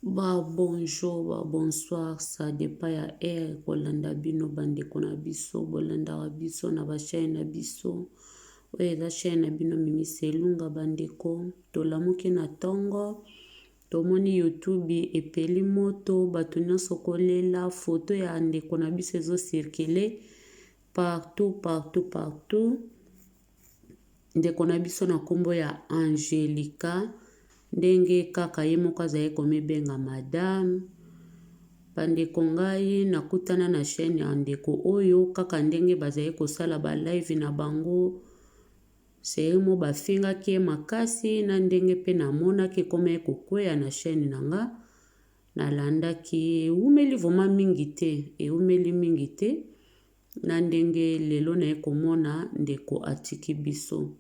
Ba bonjour, ba bonsoir, ça dépend ya heure kolanda bino bandeko na biso, bolandaka biso na ba chaîne na biso. Oyo eza chaîne na bino Mimi Selunga bandeko, tolamuki na tongo, tomoni YouTube epeli moto, bato nyonso kolela, photo ya ndeko na biso ezo circuler partout partout partout. Ndeko na biso na nkombo ya Angelica, ndenge kaka ye moko azali komibenga madame. Bandeko ngai nakutana na chaîne ya ndeko oyo kaka ndenge bazali kosala ba live na bango seri mo bafingaki ye makasi na ndenge mpe namonaki ekomaki kokweya na chaîne na nga nalandaki ewumeli vraiment mingi te ewumeli mingi te na ndenge lelo naye komona ndeko atiki biso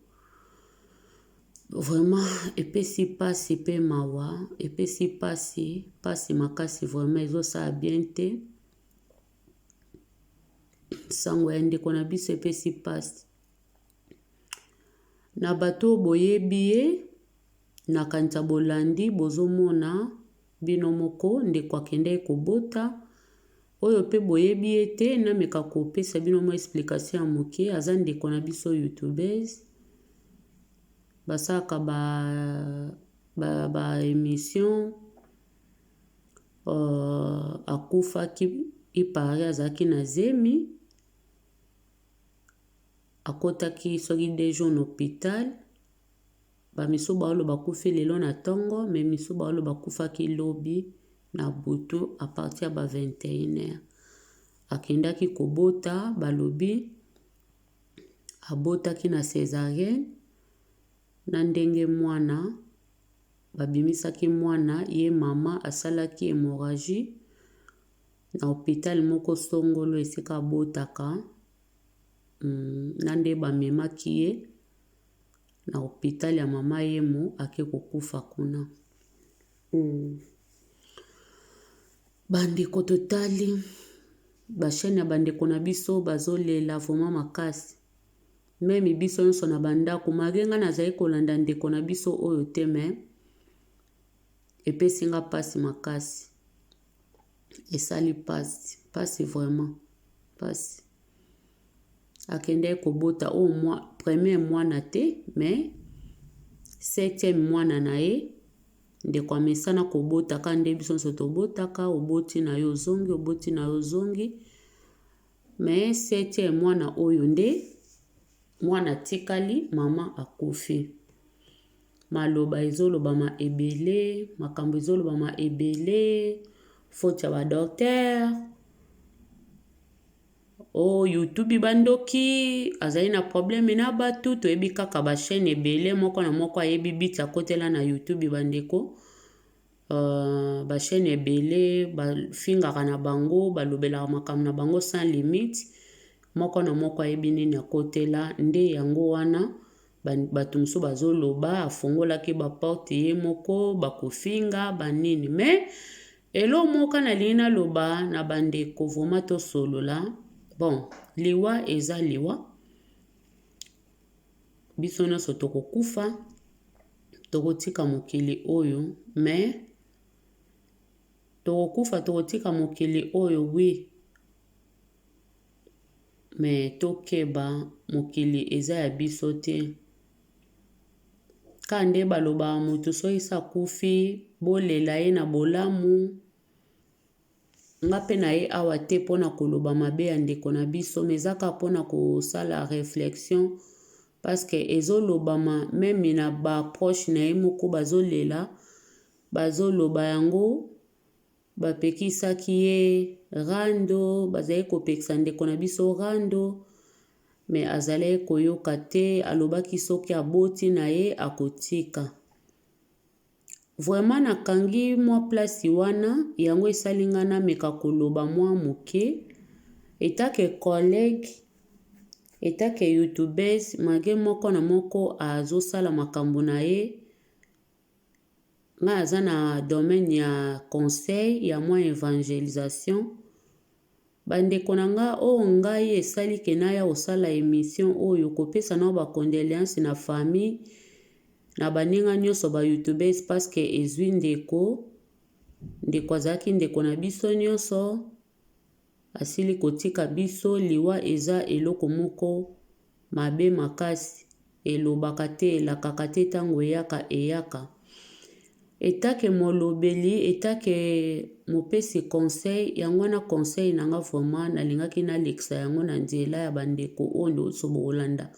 vraiment epesi pasi pe mawa epesi pasi pasi makasi vraiment ezosala bien te sango ya ndeko na biso epesi pasi na bato oyo boyebi ye nakanisa bolandi bozomona bino moko ndeko akendaki kobota oyo pe boyebi ye te nameka kopesa bino mwa explication ya moke aza ndeko na biso youtubeuse basalaka ba ba, ba émission akufaki ipare azalaki na zemi akotaki soki deux jours na hôpital Ba misusu baoloba akufi lelo na tongo mais misusu baoloba akufaki lobi na butu à partir ya ba 21 heures. Akendaki kobota balobi abotaki na cesarienne na ndenge mwana babimisaki mwana ye mama asalaki hemorragie na hopital moko songolo esika abotaka na nde bamemaki ye na hopital ya mama Yemo ake kokufa kuna. Bandeko totali ba chaîne ya bandeko na biso bazolela vraiment makasi meme biso nyonso na bandako malgre ngai nazali kolanda ndeko na biso oyo te me epesi nga mpasi makasi esali mpasi mpasi vraiment mpasi akendaki kobota oyo mwa premier mwana te mais septième mwana na ye ndeko amesana kobota kaka nde biso nyonso tobotaka oboti na yo ozongi oboti na yo ozongi mais septième mwana oyo nde mwana atikali mama akufi maloba ezolobama ebele makambo ezolobama ebele faute ya ba docteur o youtube bandoki azali na problème na bato toyebi kaka ba chaîne ebele moko na moko ayebi biti akotela na youtube bandeko ba chaîne ebele bafingaka na bango balobelaka makambo na bango sans limite moko na moko ayebi nini akotela nde yango wana bato mosusu bazoloba afongolaki ba porte ye moko bakofinga banini mais eloko moko nalingi naloba na bandeko vraiment tosolola bon liwa eza liwa biso nyonso tokokufa tokotika mokili oyo mais tokokufa tokotika mokili oyo oui mais tokeba mokili eza ya biso te ka nde balobaka moto soki se akufi bolela ye na bolamu nga mpe na ye awa te mpona koloba mabe ya ndeko na biso mais eza kaka mpona kosala réflexion parce que ezolobama meme na ba proche na ye moko bazolela bazoloba yango bapekisaki ye rando bazali kopekisa ndeko na biso rando mais azalaki koyoka te alobaki soki aboti na ye akotika vraiment nakangi mwa place wana yango esali nga nameka koloba mwa moke etake collègue etake youtubeuse malgré moko na moko azosala makambo na ye ngai aza na domaine ya conseil ya mwa évangélisation bandeko na nga oyo ngai esali ke naya kosala émission oyo kopesa nao ba condoléance na famille. Na baninga nyonso ba youtubeurs parce que ezwi ndeko, ndeko azalaki ndeko na biso nyonso, asili kotika biso. Liwa eza eloko moko mabe makasi, elobaka te, elakaka te, ntango eyaka eyaka. Etake molobeli, etake mopesi conseil, yango wana conseil na nga vraiment nalingaki nalekisa yango na nzela ya bandeko oyo nyonso bokolanda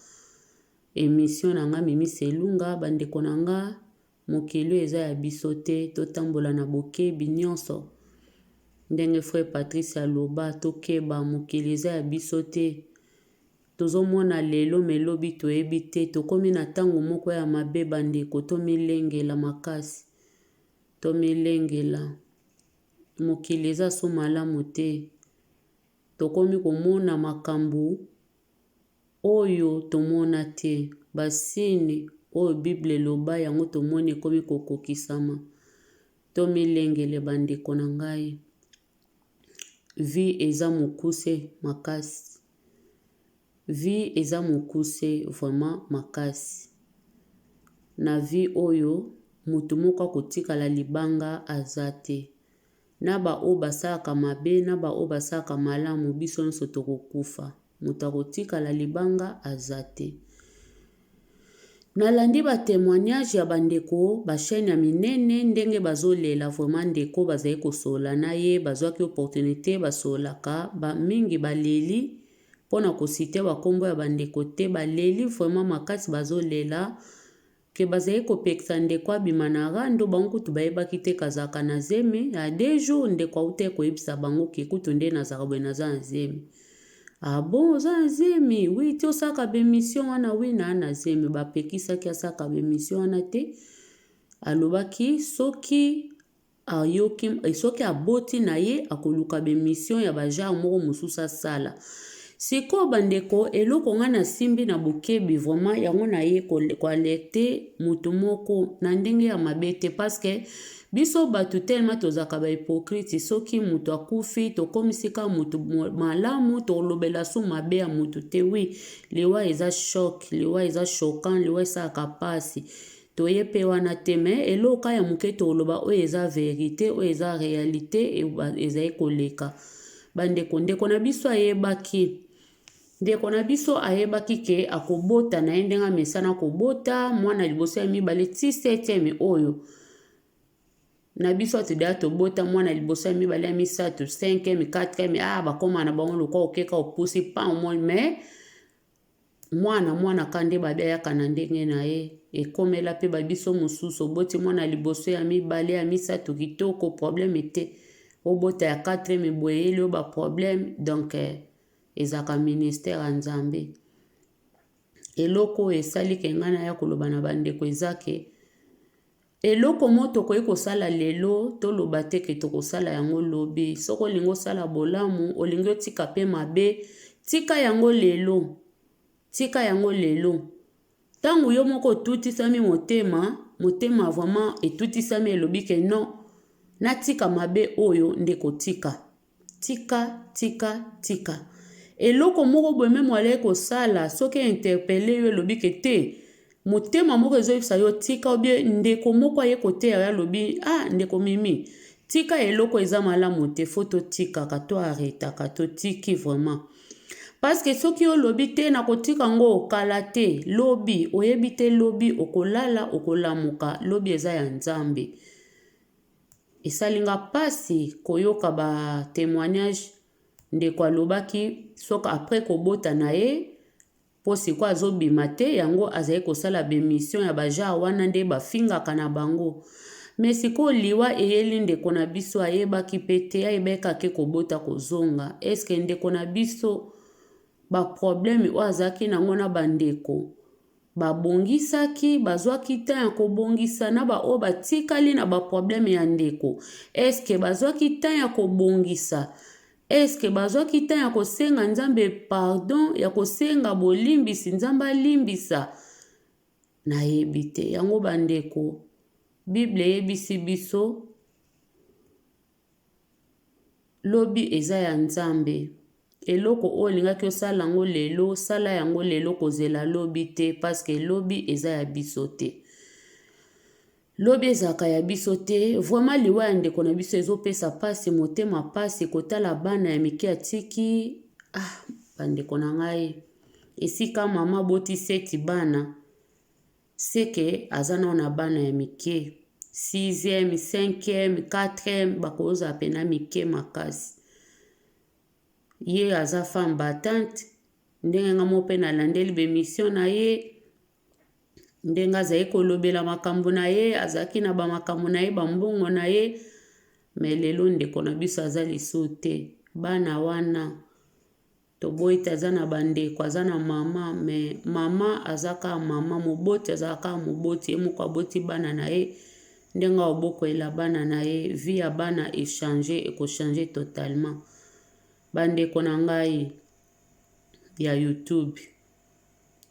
emission na nga Mimi Selunga. Bandeko na nga, mokili oyo eza ya biso te, totambola na bokebi nyonso. Ndenge frère Patrice aloba, tokeba, mokili eza ya biso te. Tozomona lelo me lobi toyebi te. Tokomi na ntango moko ya mabe bandeko, tomilengela makasi, tomilengela. Mokili eza so malamu te. Tokomi komona makambo oyo tomona te, ba signe oyo Bible eloba yango tomoni ekomi kokokisama. Tomilengele bandeko na ngai, vie eza mokuse makasi, vie eza mokuse vraiment makasi. Na vie oyo moto moko akotikala libanga aza te. Na baoyo basalaka mabe, na baoyo basalaka malamu, biso nyonso tokokufa. Moto akotikala libanga aza te. Nalandi ba témoignage ya bandeko ba chaîne ya minene, ndenge bazolela vraiment ndeko bazali kosolola na ye, bazwaki opportunité basololaka ba mingi, baleli mpona kociter bakombo ya bandeko te. Baleli vraiment makasi, bazolela ke bazali kopekisa ndeko abima na rando. Bango kutu bayebaki te kazalaka na zemi ya 2 jours. Ndeko auta koyebisa bango ke kutu nde nazalaka boye, naza na zemi. Ah bon, oza na zemi? Oui. Ti osalaka ba émission wana? Oui, naa na zemi. Bapekisaki asalaka ba émission wana te. Alobaki soki ayoki, soki aboti na ye, akoluka ba émission ya ba genre moko mosusu asala. Sikoyo bandeko, eloko ngai nasimbi na bokebi vraiment, yango naye koalerter moto moko na ndenge ya mabe te, parce que biso bato tellement tozalaka ba hypocrite. Soki moto akufi, tokomisi kaka moto malamu, tolobela so mabe ya moto te. Oui, liwa eza choc, liwa eza choquant, liwa esalaka mpasi, toye mpe wana te. Me eloko ya moke toloba, oyo eza vérité, oyo eza réalité, ezali koleka bandeko. Ndeko na biso ayebaki, ndeko na biso ayebaki ke akobota na ye ndenge amesana kobota mwana liboso, ya mibale ti septième. Oyo na biso atudeya tobota mwana liboso, ya mibale, ya misato, cinquième, quatrième, ah, bakóma na bango lokwa okeka opusi pan omoi. Mais mwana mwana ka nde babi ayaka na ndenge na ye. Ekomela mpe babiso mosusu, oboti mwana liboso, ya mibale, ya misato, kitoko, problème te. Obota ya quatrième boye, eyeli yo ba problème. Donc ezalaka ministère ya Nzambe. Eloko oyo esali ke ngai naya koloba na bandeko eza ke eloko moko tokoki kosala lelo, toloba te ke tokosala yango lobi. Soki olingi osala bolamu, olingi otika mpe mabe, tika yango lelo, tika yango lelo. Ntango yo moko otutisami motema, motema vraiment etutisami, elobi ke non, natika mabe oyo, nde kotika. Tika, tika, tika. Eloko moko boye même aleki kosala, soki interpeller yo, elobi ke te, motema moko ezoyebisa yo tika, obie ndeko moko aye koteya yo, alobi: "Ah, ndeko Mimi, tika eloko eza malamu te." Faut totikaka, toarrêtaka, totiki vraiment, parce que soki olobi te nakotika yango kala te, lobi oyebi te, lobi okolala, okolamuka, lobi eza ya Nzambe. Esali nga mpasi koyoka ba témoignage. Ndeko alobaki soki après kobota na ye, mpo sikoyo azobima te, yango azali kosala ba émission ya ba genre wana nde bafingaka na bango. Me sikoyo liwa eyeli ndeko na biso, ayebaki mpe te, ayebaki kaka kobota kozonga. Eske ndeko na biso, ba problème oyo azalaki nango na bandeko, babongisaki, bazwaki temps ya kobongisa? Na baoyo batikali na ba problème ya ndeko, eske bazwaki temps ya kobongisa? Eske bazwaki temps ya kosenga Nzambe pardon, ya kosenga bolimbisi, Nzambe alimbisa? Nayebi te. Yango bandeko, Bible eyebisi biso lobi eza ya Nzambe. Eloko oyo olingaki osala yango lelo, sala yango lelo, kozela lobi te, parce que lobi eza ya biso te. Lobi ezalaka ya biso te. Vraiment liwa ya ndeko na biso ezopesa pasi, motema pasi kotala bana ya mike atiki. Ah, bandeko na ngai, esika mama aboti seti bana, seke aza nao na bana ya mike 6e, 5e, 4e, bakozala pena mike makasi. Ye aza femme battante, ndenge nga moko pe nalandeli ba emission na ye, ndenge azali kolobela makambo na ye, azalaki na ba makambo na ye, ba mbongo na ye, me lelo ndeko na biso aza lisusu te. Bana wana toboyi te, aza na bandeko, aza na mama, me mama aza kaka mama, moboti azalaka kaka moboti, ye moko aboti bana na ye, ndenge akobokolela bana na ye, vie ya bana echange, ekochange totalement. Bandeko na ngai ya YouTube,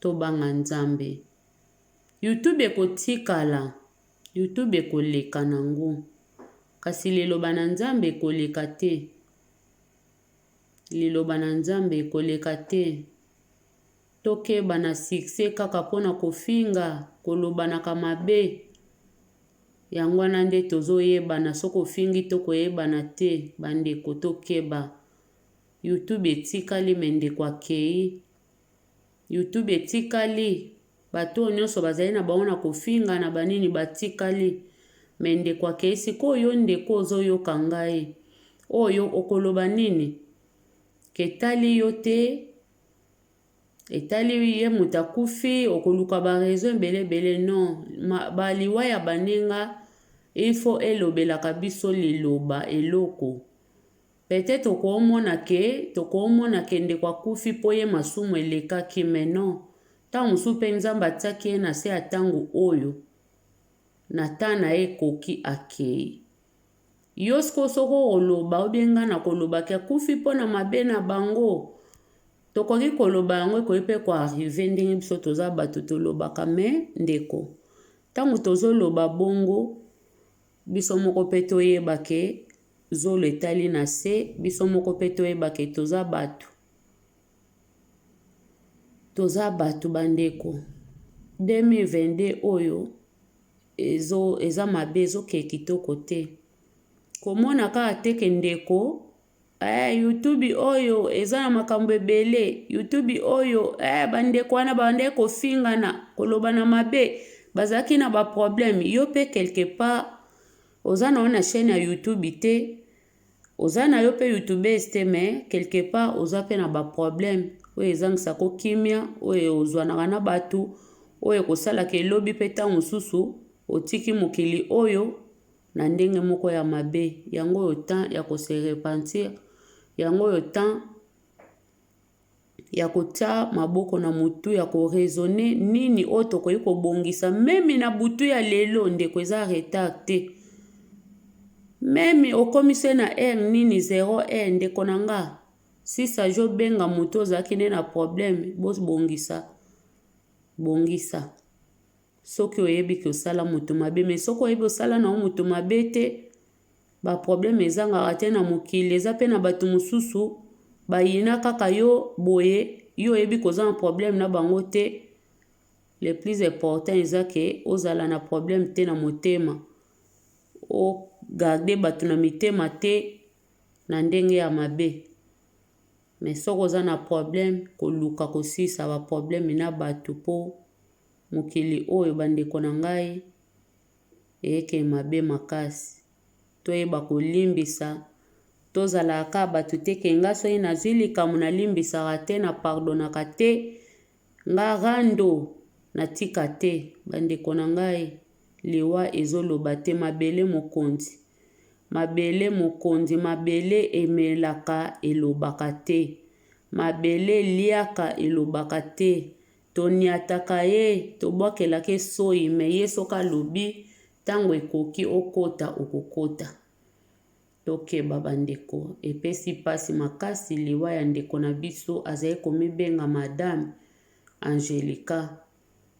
tobanga Nzambe. YouTube ekotikala, YouTube ekoleka nango, kasi liloba na Nzambe ekoleka te. Liloba na Nzambe ekoleka te. Tokeba na succès kaka mpona kofinga, kolobanaka mabe. Yango wana nde tozoyebana, soki ofingi tokoyebana te. Bandeko tokeba. YouTube etikali me ndeko akei. YouTube etikali, bato oyo nyonso bazali na bango na kofinga na banini batikali, me ndeko akei. Sikoyo yo ndeko ozoyoka ngai oyo okoloba nini? Ketali yo te, etali ye moto akufi, okoluka ba raison ebele ebele. Non, baliwa ya baninga il faut elobelaka biso liloba eloko. Peut-être okomona ke tokomona ke ndeko akufi mpo ye masumu elekaki, mais non, ntango mosusu mpe Nzambe atiaki ye na se ya ntango oyo na temps na ye ekoki, akei. Yo sikoyo soki okoloba obie ngai na koloba ke akufi mpo na mabe na bango, tokoki koloba yango, ekoki mpe koarrive ndenge biso toza bato tolobaka. Me ndeko, ntango tozoloba bongo, biso moko mpe toyeba ke zolo etali na se, biso moko mpe toyeba ke toza bato. Toza bato bandeko. 2022 oyo ezo eza mabe, ezokee kitoko te. Komona kaka te ke ndeko YouTube oyo eza na makambo ebele, YouTube oyo bandeko wana babandaki kofingana, kolobana mabe, bazalaki na ba problème. Yo mpe quelque part oza na yo na chaîne ya YouTube te, oza na yo mpe youtubeuse te, mais quelque part oza mpe na ba problème oyo ezangisaka kimia, oyo ozwanaka na bato, oyo ekosalaka elobi mpe ntango mosusu otiki mokili oyo na ndenge moko ya mabe. Yango oyo temps ya kose repentir, yango oyo temps ya kotia maboko na motu, ya koraisonne nini oyo tokoki kobongisa meme na butu ya lelo. Ndeko, eza retard te. Meme okomi se na heure nini, 0 heure, ndeko na nga, sisa obenga motu ozalaki nde na problème, bobongisa, bongisa. Soki oyebi ke osala moto mabe, me soki oyebi osala na yo moto mabe te, ba problème ezangaka te na mokili. Eza mpe na bato mosusu bayina kaka yo boye, yo oyebi koza na problème na bango te. Le plus important eza ke ozala na problème te na motema, ogarde bato na mitema te na ndenge ya mabe. Me soki oza na problème, koluka kosilisa ba problème na bato, mpo mokili oyo bandeko na ngai eyeke mabe makasi. Toyeba kolimbisa, tozalaka kaka bato te ke nga soki nazwi likambo nalimbisaka te, na pardonnaka te, nga rando natika te. Bandeko na ngai, liwa ezoloba te. Mabele mokonzi, mabele mokonzi, mabele emelaka elobaka te, mabele eliaka elobaka te. Toniataka ye, tobwakelaka ye soyi, me ye soki alobi ntango ekoki okota, okokota. Tokeba bandeko, epesi mpasi makasi liwa ya ndeko na biso azali komibenga Madame Angelica.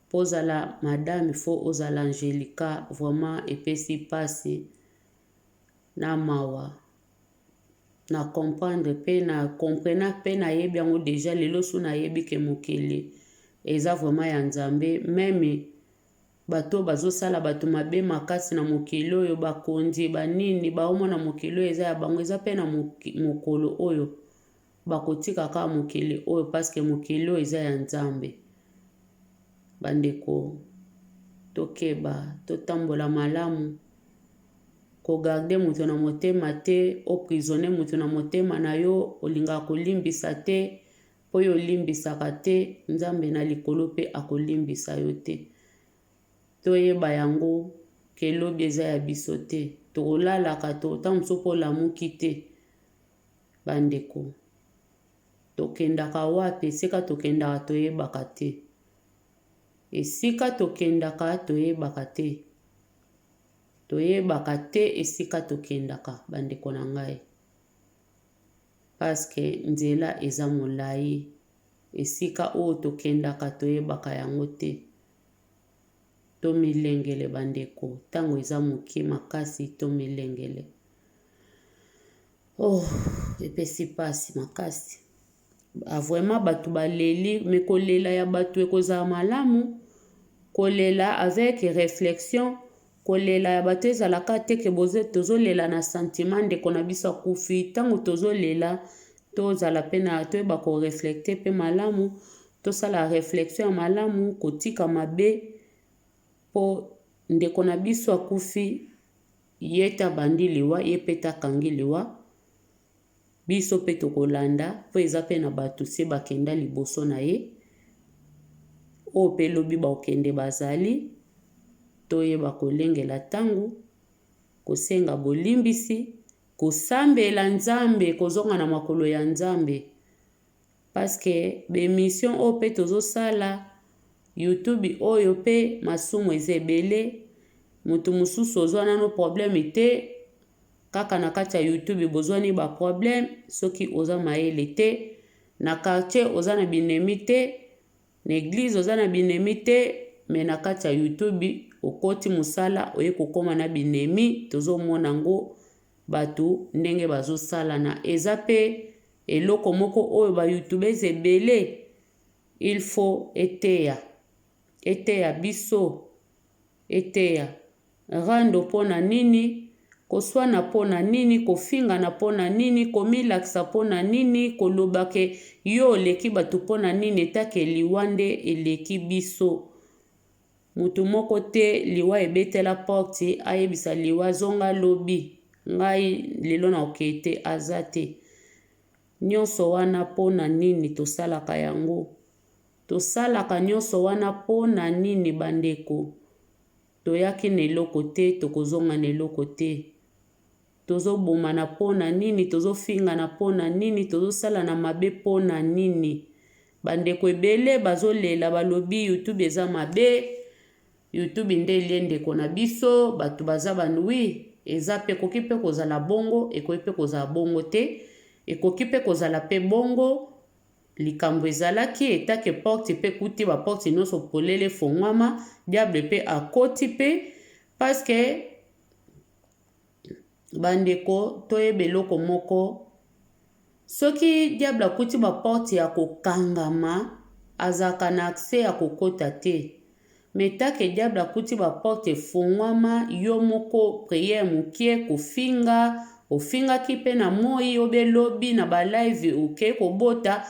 Mpo ozala madame, fo ozala Angelica. Vraiment epesi mpasi na mawa. Na comprendre mpe na comprena mpe nayebi yango deja lelo, so nayebi ke mokili eza vraiment ya Nzambe. Meme Bato oyo bazosala bato mabe makasi na mokili oyo, bakonzi, banini, baomona mokili oyo eza ya bango, eza pe na mokolo oyo bakotika kaka mokili oyo paske mokili oyo eza ya Nzambe. Bandeko, tokeba, totambola malamu. Kogarde moto na motema te, oprisonne moto na motema na yo, olingaka kolimbisa te, mpo yo olimbisaka te, Nzambe na likolo mpe akolimbisa yo te. Toyeba yango ke lobi eza ya biso te. Tokolalaka to ntango mosusu mpo olamuki te. Bandeko, tokendaka wapi? Esika tokendaka toyebaka te. Esika tokendaka toyebaka te. Toyebaka te esika tokendaka, bandeko na ngai. Paske nzela eza molai. Esika oyo tokendaka toyebaka yango te. Tomilengele bandeko, ntango eza moke makasi, tomilengele. Oh, epesi pasi makasi. Ah, vraiment bato baleli, me kolela ya bato ekozala malamu, kolela avec réflexion, kolela ya bato ezalaka te ke tozolela na sentiment ndeko na biso akufi. Ntango tozolela, tozala pe na toyeba koreflecte pe malamu, tosala réflexion ya malamu, kotika mabe po ndeko na biso akufi, ye te abandi liwa, ye pe te akangi liwa. Biso pe tokolanda po eza pe na bato se bakenda liboso na ye, oyo pe lobi bakokende bazali. Toyeba kolengela ntango, kosenga bolimbisi, kosambela Nzambe, kozonga na makolo ya Nzambe. Paske bemission oyo pe tozosala YouTube oyo pe masumu eza ebele. Moto mosusu ozwa nano problème te, kaka na kati ya YouTube bozwani ba problème. Soki oza mayele te na quartier, oza na binemi te, na église oza na binemi te, me na kati ya YouTube okoti mosala, oye kokóma na binemi. Tozomona ngo bato ndenge bazosalana, eza pe eloko moko oyo ba youtubeurs ebele il faut eteya, eteya biso, eteya rando mpona nini, koswana mpona nini, kofingana mpona nini, komilakisa mpona nini, koloba ke yo oleki bato mpona nini, etake liwa nde eleki biso. Motu moko te liwa ebetela porte ayebisa liwa zonga lobi, ngai lelo na okei te, aza te. Nyonso wana mpona nini tosalaka yango? Tosalaka nyonso wana mpona nini bandeko? Toyaki na eloko te, tokozonga na eloko te. Tozobomana mpona nini? Tozofingana mpona nini? Tozosalana mabe mpona nini? Bandeko ebele bazolela, balobi YouTube eza mabe, YouTube nde elie ndeko na biso, bato baza banui. Eza pe, ekoki mpe kozala bongo, ekoki mpe kozala bongo te, ekoki mpe kozala mpe bongo. Likambo ezalaki etake porte mpe ekuti baporte nyonso polele efongwama, diable mpe akoti mpe. Paske bandeko, toyeba eloko moko, soki diable akuti baporte ya kokangama, azalaka na accès ya kokota te. Me take diable akuti baporte efongwama, yo moko priere mokie, kofinga, ofingaki mpe na moi obe lobi na balive okei kobota,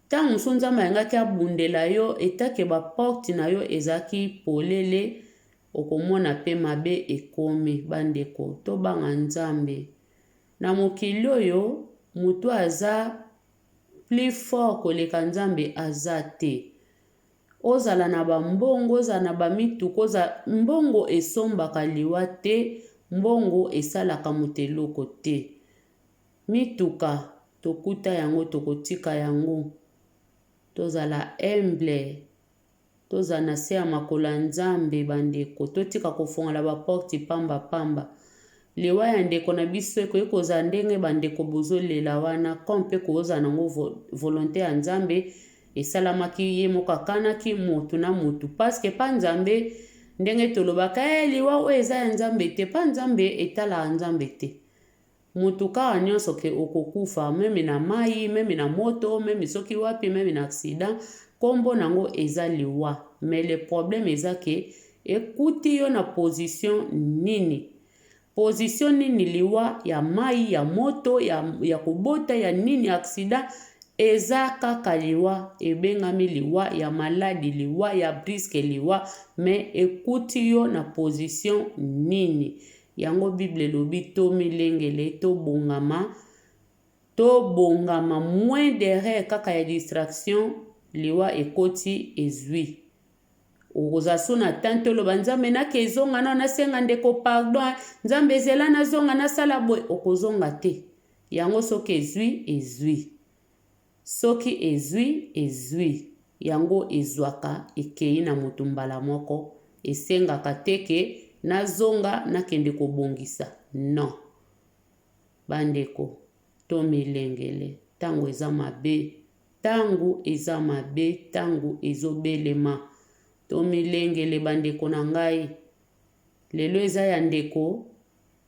ntango mosusu Nzambe alingaki abundela yo, etake baporte na yo ezalaki polele, okomona mpe mabe ekomi. Bandeko, tobanga Nzambe. Na mokili oyo, moto aza plus fort koleka Nzambe aza te. Ozala na bambongo, ozala na bamituka, ozala mbongo esombaka liwa te, mbongo esalaka moto eloko te. Mituka tokuta yango, tokotika yango. Tozala humble, tozala na se ya makolo ya Nzambe bandeko, totika kofongola baporte pamba pamba. Liwa ya ndeko na biso ekoki kozala ndenge bandeko bozolela wana, comme mpe kozala nango volonté ya Nzambe esalamaki, ye moko akanaki motu na motu. Paske pa Nzambe, ndenge tolobaka liwa oyo eza ya Nzambe te, pa Nzambe etalaka Nzambe te. Motu kaka nyonso ke okokufa, meme na mai, meme na moto, meme soki wapi, meme na accident, kombo nango eza liwa. Mais le problème eza ke Ekuti yo na position nini? Position nini liwa ya mayi, ya moto, ya, ya kobota, ya nini, accident eza kaka liwa ebengami liwa ya maladi, liwa ya briske, liwa mais ekuti yo na position nini? Yango Bible elobi tomilengele, tobongama, tobongama moins d'erreur kaka ya distraction liwa ekoti ezui. Okozala so na temps te oloba nzambe nake ezonga nao nasenga ndeko pardon nzambe ezela nazonga nasala boye okozonga te yango soki ezui ezui soki ezui ezui yango ezwaka ekei na moto mbala moko esengaka te ke nazonga nakende kobongisa non bandeko tomilengele ntango eza mabe Tango eza mabe, tango ezo belema. Tomilengele ba ndeko na ngai. Lelo eza ya ndeko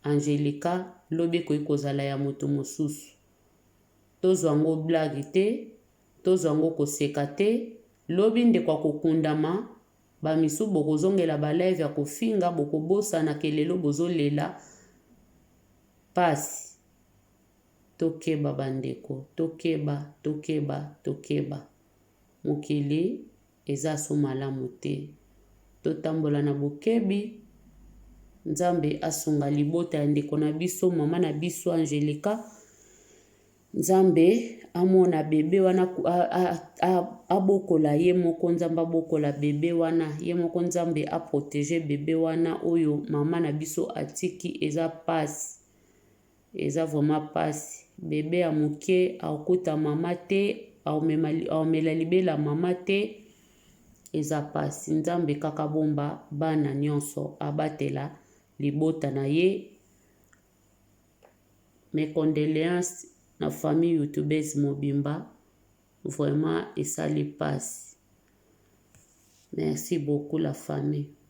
Angelica, lobi ekoki kozala ya moto mosusu. Tozwa ngo blague te, tozwa ngo koseka te. Lobi ndeko akokundama, ba misusu bokozongela ba live ya kofinga, bokobosana ke lelo bozo lela pasi. Tokeba ba ndeko tokeba tokeba tokeba mokili eza so malamu te totambola na bokebi nzambe asunga libota ya ndeko na biso mama na biso Angelica nzambe amona bebe wana abokola ye moko nzambe abokola bebe wana ye moko nzambe aprotege bebe wana oyo mama na biso atiki eza pasi Eza vraiment pasi bebe ya muke akokuta mama te akomela libele ya mama te eza pasi nzambe kaka abomba bana nionso abatela libota na ye mes condoleances na famille youtubeuse mobimba vraiment esali pasi merci beaucoup la famille.